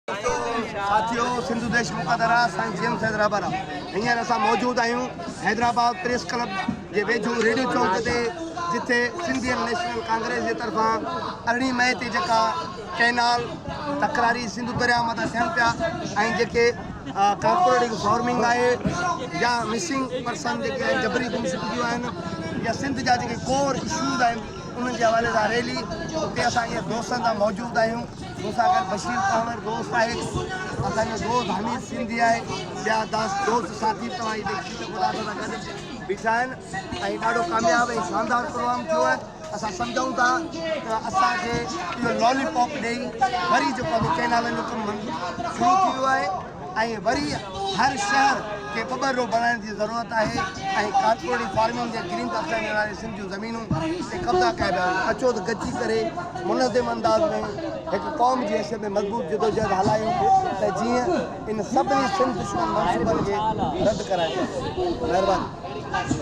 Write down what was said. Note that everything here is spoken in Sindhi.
ساٿيو سنڌو ديش مقدر آ سائين جي ايم سيد رهبر آ هينئر اسان موجود آهيون حيدرآباد پريس ڪلب جي ويجهو ريڊيو چونڪ تي جتي سنڌين نيشنل ڪانگريس جي طرفان ارڙهين مئي تي جيڪا ڪئنال تڪراري سنڌو درياء مٿان ٿين پيا ۽ جيڪي ڪارپوريٽ فارمنگ آهي يا مسنگ پرسن جيڪي آهن جبري گمشدگيون آهن يا سنڌ جا جيڪي ڪور اشوز آهن انهن جي حوالي سان ريلي اتي اسان هينئر دوستن سان موجود آهيون مون سان گڏ بشير پنهور دوست آهي اسان جو دوست حميد سنڌي آهي ٻيا دوست ساٿي به توهان هي ڏسي سگهو ٿا اسان سان گڏ بيٺا آهن ۽ ڏاڍو ڪامياب ۽ شاندار پروگرام ٿيو آهي اسان سمجهون ٿا ته اسان کي اهو لالي پاپ ڏئي وري جيڪو آهي ڪئنالن جو ڪم شروع ٿي ويو آهي ۽ وري هر شهر کي ٻٻر رو بڻائڻ جي ضرورت آهي ۽ ڪارپوريٽ فارمنگ جي گرين ڪلچر جي نالي سنڌ جون زمينون تي قبضا ڪيا پيا وڃن اچو ته گڏجي ڪري منظم انداز ۾ هڪ قوم جي حيثيت ۾ مضبوط جدوجهد هلايون ته جيئن ان سڀني سنڌ دشمن منصوبن کي رد ڪرائي سگهون مهرباني.